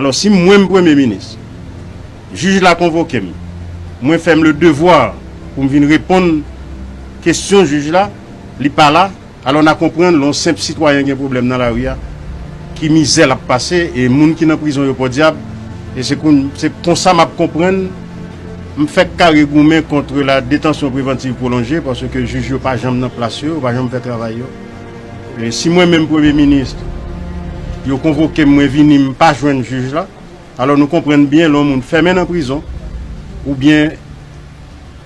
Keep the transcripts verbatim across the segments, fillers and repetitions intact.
Alò, si mwen, m premye minis, jij la konvoke m, mwen fè m le devwa pou m vin reponn kesyon jij la, li pa la, alò n a konprann lè yon senp sitwayen gen pwoblèm nan lari a, ki mizè l ap pase, e moun ki nan prizon yo pòdyab, e se kon, se konsa m ap konprann, m fèk kare goumen kont la détention préventive prolongée, paske jij yo pa janm nan plas yo, yo pa janm fè travay yo. E si mwen menm premye minis, yo konvoke m, mwen vini, m pa jwenn jij la, alò nou konprann byen lè yon moun fèmen nan prizon, oubyen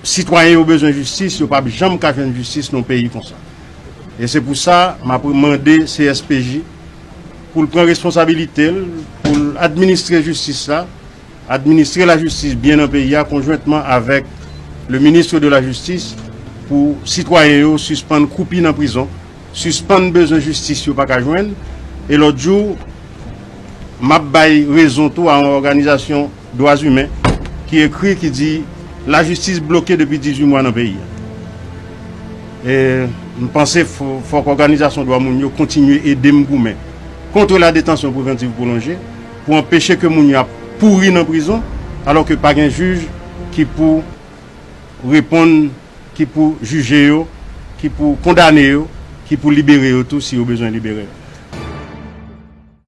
sitwayen yo bezwen jistis, yo p ap janm ka jwenn jistis nan yon peyi konsa. E se pou sa, m ap mande C S P J pou l pran responsabilite l, pou l administre jistis la, administre lajistis byen nan peyi a, konjwentman avèk le ministre de la Justice, pou sitwayen yo sispann kwoupi nan prizon, sispann bezwen jistis yo pa ka jwenn. E lòt jou, m ap bay rezon tou a yon òganizasyon dwa imen ki ekri, ki di lajistis bloke depi dizuit mwa nan peyi a. E m panse fò- fòk òganizasyon dwa moun yo kontinye ede m goumen kont la détention préventive prolongée pou anpeche ke moun yo ap pouri nan prizon, alò ke pa gen jij ki pou reponn, ki pou jije yo, ki pou kondane yo, ki pou libere yo tou si yo bezwen libere yo.